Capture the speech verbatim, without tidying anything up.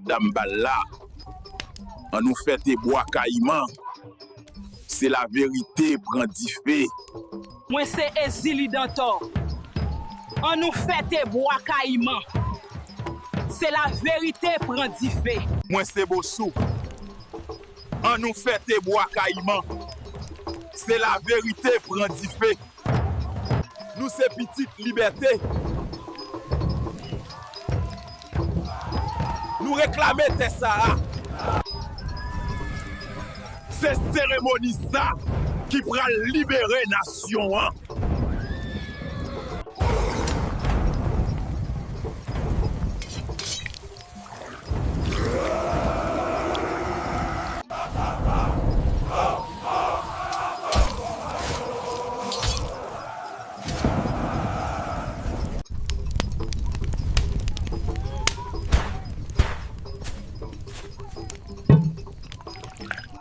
Dam bal la, annou fète Bwa Kayiman. Se laverite pran dife. Mwen se Ezili Dantò. Annou fète Bwa Kayiman. Se laverite pran dife. Mwen se Bosou. Annou fète Bwa Kayiman. Se laverite pran dife. Nou se pitit libète. Nou reklame tè sa a. Se seremoni sa ki pral libere nasyon an.